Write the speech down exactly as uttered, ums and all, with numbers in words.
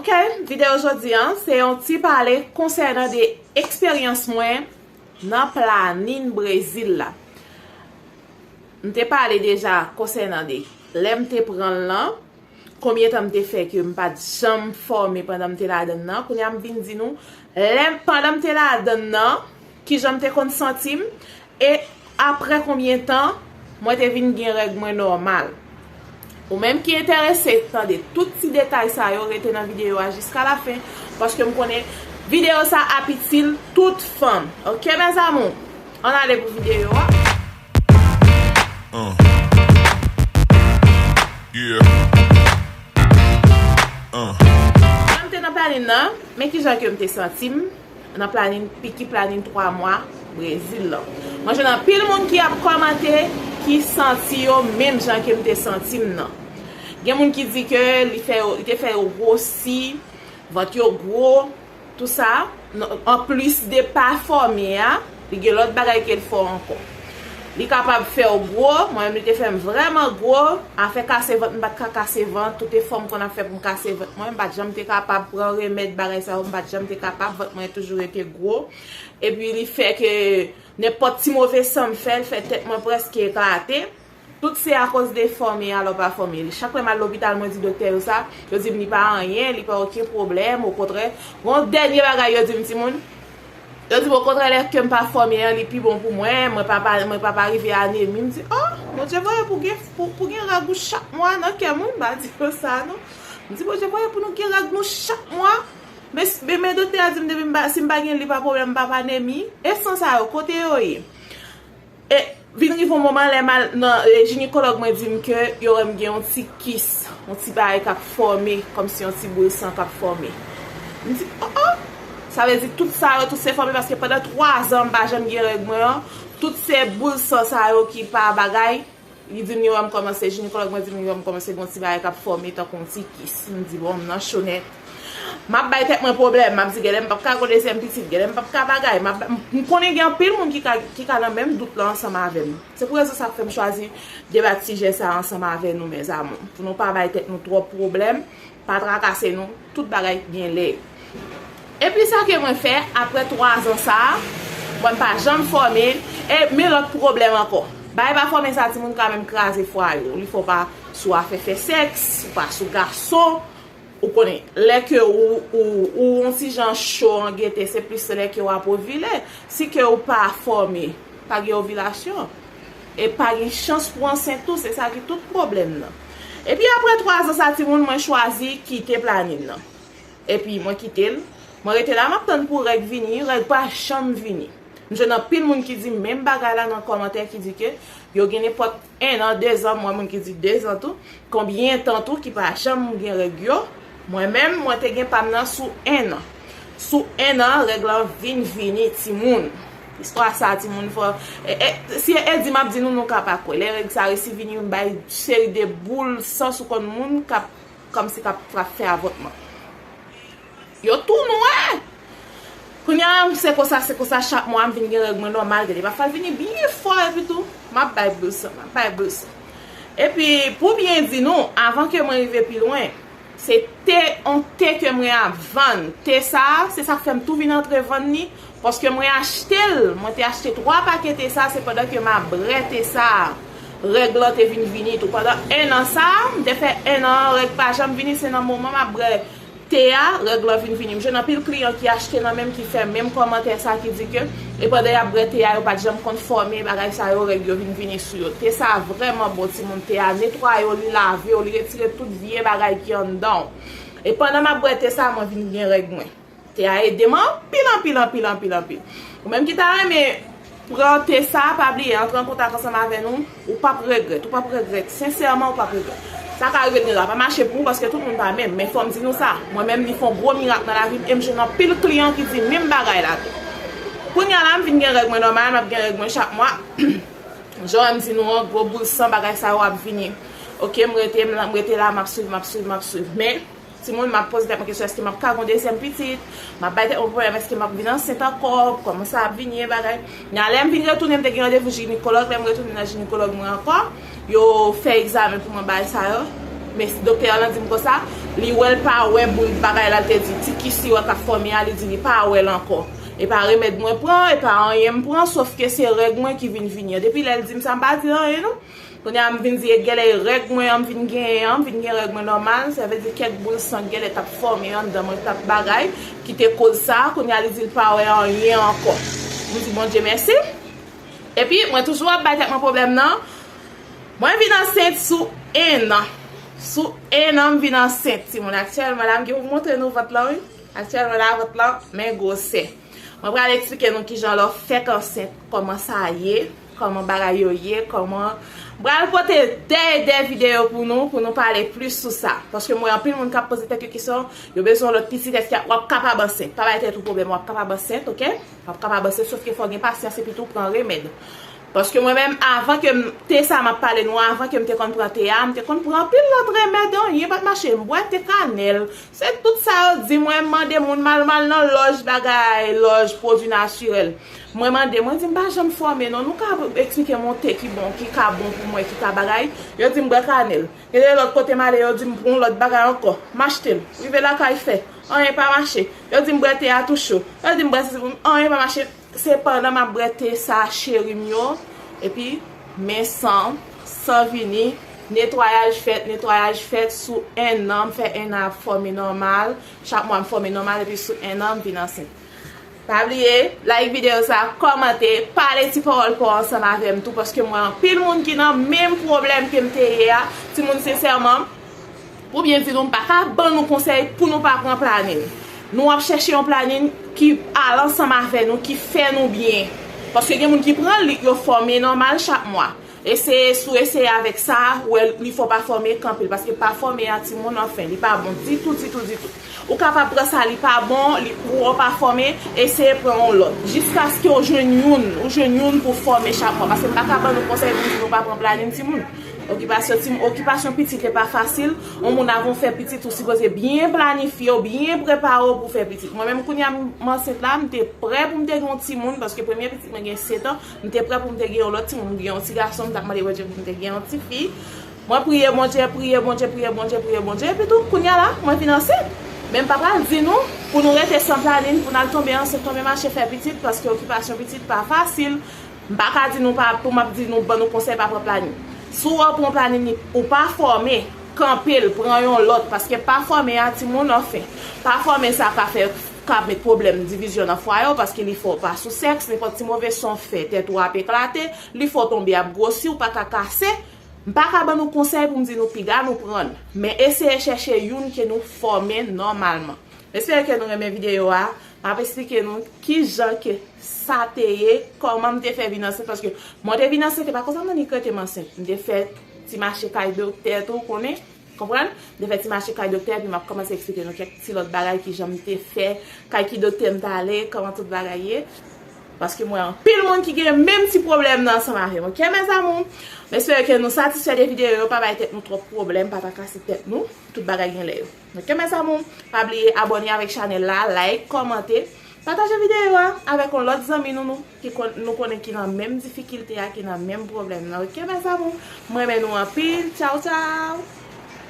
Ok, videyo jodi a, se yon ti pale konsènan de eksperyans mwen nan planin Brezil la. M te pale deja konsènan de lè m te pran l lan, konbyen tan m te fè ke m pa t janm fòme pandan m te ladan l nan. Kounye a m vin di nou, lè pandan m te ladan l nan, kijan m te konn santi m, e apre konbyen tan mwen te vin gen règ mwen nòmal. Ou menm ki enterese tande tout ti detay sa yo, rete nan videyo a jiska lafen, paske m konnen videyo sa ap itil tout fanm. Ok, mes amours? Ann ale pou videyo a. Uh. Yeah. Uh. Lè m te nan planin nan, men kijan ke m te santi m nan planin, piki planin twa mwa Brezil lan. Mwen jwenn anpil moun ki ap kòmante, ki santi yo menm jan ke m te santi m nan. Gen moun ki di ke li fè yo, li te fè yo gwosi, vant yo gwo, tou sa. Anplis de pa fòme a, li gen lòt bagay ke l fè w ankò. Li kapab fè w gwo, mwen menm li te fè m vrèman gwo. Afè kase vant, m pa t ka kase vant, tout efò m konn ap fè pou m kase vant mwen, m pa t janm te kapab pran remèd bagay sa yo, m pa t janm te kapab, vant mwen toujou rete gwo. Epi li fè ke nenpòt ti move san m fè, l fè tèt mwen prèske eklate. Tout se akoz de fòme a, lè w pa fòme. Chak lè m al lopital, mwen di doktè yo sa, yo di m li pa anyen, li pa okenn pwoblèm, okontrè. Gon dènye bagay yo di m, timoun, yo di m okontrè, lè ke m pa fòme an, li pi bon pou mwen, mwen pa, pa, mwen pa, pa rive anemi. M di, oh, Bondye voye pou gen, pou, pou gen règ ou chak mwa nan kè moun, m pa di yo sa, non. M di, Bondye voye pou nou gen règ nou chak mwa. Men, men, men doktè a di m depi m pa, si m pa gen li pa pwoblèm, m pa pa anemi. E san sa yo, kote yo ye? E vin rive yon moman lè m al nan e, jinekològ mwen di m ke yo wè m gen yon ti kis, yon ti bagay k ap fòme, kòmsi yon ti boul san k ap fòme. M di, oh, oh! Sa vle di tout sa yo, tout se fòme, paske pandan twa zan m pa janm gen règ mwen an, tout se boul san sa yo ki pa bagay. Li di m yo wè m kòmanse, jinekològ mwen di m yo wè m kòmanse gen yon ti bagay k ap fòme tankou yon ti kis. M di, bon, m nan cho nèt. M ap bay tèt mwen pwoblèm, m ap di, genlè m p ap ka gon dezyèm pitit, genlè m p ap ka bagay. M ap, m konnen gen anpil moun ki ka, ki ka nan menm dout lan ansanm avè m. Se pou rezon sa k fè m chwazi debat sijè sa ansanm avè nou, mes amours. Pou nou pa bay tèt nou twòp pwoblèm, pa trakase nou, tout bagay gen lè. Epi sa ke mwen fè, apre twa zan sa a, mwen pa janm fòme, e men lòt pwoblèm ankò. Bagay pa fòme sa, timoun, ka menm kraze fwaye w. Li fè w pa sou afè fè sèks, ou pa sou gason. Ou konnen, lè ke ou, ou, ou yon ti jan cho an gete, se plis lè ke w ap ovile. Si ke ou pa fòme, pa gen ovilasyon. E pa gen chans pou ansent tou, se sa ki tout pwoblèm nan. Epi apre twa zan sa, timoun, mwen chwazi kite planin nan. Epi mwen kite l. Mwen rete la, m ap tann pou règ vini, règ pa janm vini. M jwenn anpil moun ki di menm bagay la nan kòmantè ki di ke yo gen nenpòt en an, de zan, m wè moun ki di de zan tou, konbyen tan tou ki pa janm gen règ yo. Mwen menm, mwen te gen pa m nan sou en an. Sou en an, règ lan vin vini, timoun. Istwa sa, timoun, fò, e, e, si e di m ap di nou, nou ka pa kwè. Lè règ sa resi vini, m bay seri de boul san sou kò moun k ap, kòmsi k ap, k ap fè avòtman. Yo tou nwè! Kounye a, se konsa, se konsa, chak mwa m vin gen règ mwen nòmal, gade, pafwa l vini byen fò, epi tou, m ap bay boul san, m ap bay boul san. Epi, pou byen di nou, avan ke mwen rive pi lwen, se te, on te ke mwen ap vann. Te sa a, se sa k fè m tou vin antre vann li, paske mwen achte l, mwen te achte twa pake te sa a, se pandan ke m ap brè te sa a, règ lan te vin vini tou. Pandan en an sa a, m te fè en an, règ pa janm vini, se nan moman m ap brè te a, règ lan vin vini. M jwenn anpil kliyan ki achte nan men m ki fè menm kòmantè sa ki di ke, e pandan y ap bwè te a, yo pa t janm konn fòme, bagay sa yo, règ yo vin vini sou yo. Te sa a vrèman bon, timoun. Te a netwaye w, li lave w, li retire tout vye bagay ki anndan w. E pandan m ap bwè te sa a, mwen vin gen règ mwen. Te a ede m anpil, anpil, anpil, anpil, anpil. Ou menm ki ta renmen pran te sa, pa bliye, antre an kontak ansanm avè nou, ou p ap regrèt, ou p ap regrèt, sensèman, ou p ap regrèt. Sa ka rive l gen dwa pa mache pou ou, paske tout moun pa menm, men fò m di nou sa, mwen menm, li fè yon gwo mirak nan lavi m, e m jwenn anpil kliyan ki di menm bagay la tou. Kounye a la, m vin gen règ mwen nòmal, m ap gen règ mwen chak mwa. Jan m di nou an, gwo boul san, bagay sa yo ap vini. Ok, m rete, m la, m rete la, m ap swiv, m ap swiv, m ap swiv. Men, timoun, m ap poze tèt mwen kesyon, èske m ap ka gon dezyèm pitit? M ap bay tèt mwen pwoblèm, èske m ap vin ansent ankò? Kòman sa ap vini, e bagay? Nan lè m vin retounen, m te gen randevou jinekològ, lè m retounen nan jinekològ mwen ankò, yo fè egzamen pou mwen, bagay sa yo. Men doktè a lan di m konsa, Li wè l pa wè boul bagay la, l te di ti kisi wè k ap fòme a, li di li pa wè l ankò. E pa remèd mwen pran, e pa anyen m pran, sof ke se règ mwen ki vin vini an. Depi lè l di m sa, m pa di l anyen non. Kounye a m vin di e genlè e règ mwen an m vin genyen an, m vin gen règ mwen nòmal, sa vle di kèk boul san genlè t ap fòme anndan mwen, t ap bagay, ki te koz sa. Kounye a li di l pa wè anyen ankò. M di Bondye mèsi. Epi mwen toujou ap bay tèt mwen pwoblèm nan. Mwen vin ansent sou en an. Sou en an m vin ansent, timoun. Aktyèlman la, m gen pou montre nou vant lan, wi. Aktyèlman la, vant lan, men gwosè. Mwen pral eksplike nou kijan lè w fèk ansent, kòman sa ye, kòman bagay yo ye, kòman. M pral pote dè e dè videyo pou nou, pou nou pale plis sou sa. Paske m wè anpil moun k ap poze tèt yo kesyon, yo bezwen yon lòt pitit, èske w ap kapab ansent? Pa bay tèt ou pwoblèm, w ap kapab ansent, oke? W ap kapab ansent, sof ke fò w gen pasyans epi tou pran remèd. Paske mwen menm, avan ke m, te sa m ap pale nou, avan ke m te konn pran te a, m te konn pran anpil lòt remèd, anyen pa t mache. M bwè te kanèl. Se tout sa yo di mwen, m mande moun, m al, m al nan lòj bagay, lòj pwodui natirèl. Mwen mande, mwen di m pa janm fòme non. Nou ka eksplike m yon te ki bon, ki ka bon pou mwen, ki ka bagay? Yo di m bwè kanèl. Gen de lòt kote m ale, yo di m pran yon lòt bagay ankò. M achte l. Rive lakay fè. Anyen pa mache. Yo di m bwè te a tou cho. Yo di m bwè sesi pou m, anyen pa mache. Sepandan m ap bwè te sa cheri m yo. Epi, men san, san vini. Netwayaj fèt, netwayaj fèt sou en an. M fè en an ap fòme nòmal. Chak mwa m fòme nòmal, epi sou en an, m vin ansent. Pa bliye, like videyo sa, kòmante, pale ti pawòl pa w ansanm avè m tou, paske m wè anpil moun ki nan menm pwoblèm ke m te ye a. Timoun, sensèman, pou byen di nou, m pa ka ban nou konsèy pou nou pa pran planin. Nou ap chèche yon planin ki al ansanm avè nou, ki fè nou byen. Paske gen moun ki pran l, yo fòme nòmal chak mwa. Eseye, si w eseye avèk sa, w wè li fè w pa fòme, kanpe l. Paske pa fòme a, timoun, anfen, li pa bon ditou, ditou, ditou. Ou kapab pran sa, li pa bon, li, ou pa fòme, eseye pran yon lòt. Jiskaske w jwenn youn, ou jwenn youn pou fòme chak mwa. Paske m pa ka ban nou konsèy pou di nou pa pran planin timoun. Okipasyon timoun, okipasyon pitit, li pa fasil. Yon moun avan w fè pitit, ou sipoze byen planifye w, byen prepare w pou fè pitit. Mwen menm, kounye a m ansent la, m te prè pou m te gen yon timoun, paske premye pitit mwen gen sèt an, m te prè pou m te gen yon lòt timoun, m gen yon ti gason, m t ap mande Bondye pou m te gen yon ti fi. Mwen priye Bondye, priye Bondye, priye Bondye, priye Bondye. Epi tou, kounye a la, mwen vin ansent. Men m pa pral di nou, pou nou rete san planin, pou n al tonbe ansent, tonbe mache fè pitit, paske okipasyon pitit pa fasil. M pa ka di nou pa, pou m ap di nou, ban nou konsèy pa pran planin. Si w wè w pran planin, ou pa fòme, kanpe l, pran yon lòt, paske pa fòme a, timoun, anfen. Pa fòme sa ka fè, ka met pwoblèm divizyon nan fwaye w, paske li fè w pa sou sèks, nenpòt ti move son fè, tèt ou ap eklate, li fè w tonbe ap gwosi, ou pa ka kase. M pa ka ban nou konsèy pou m di nou piga nou pran l, men eseye chèche youn ke nou fòme nòmalman. M espere ke nou renmen videyo a. M ap esplike nou kijan ke sa te ye, kòman m te fè vin ansent, paske mwen te vin ansent, e pa konsa m annik rete m ansent. M te fè ti mache kay doktè tou, konnen, konprann? M te fè ti mache kay doktè, epi m ap kòmanse eksplike nou kèk ti lòt bagay, kijan m te fè, kay ki doktè m t ale, kòman tout bagay ye. Paske m wè anpil moun ki gen menm ti pwoblèm nan ansanm avè m. Oke, mes amours? M espere ke nou satisfè de videyo yo, pa bay tèt nou twòp pwoblèm, pa trakase tèt nou. Tout bagay gen lè yo. Oke, mes amours? Pa bliye abòne avèk chanèl la, like, kòmante, pataje videyo a avèk yon lòt zanmi nou, nou, ki kon-, nou konnen ki nan menm difikilte a, ki nan menm pwoblèm nan. Oke, mes amours? M renmen nou anpil. Tchaw, tchaw!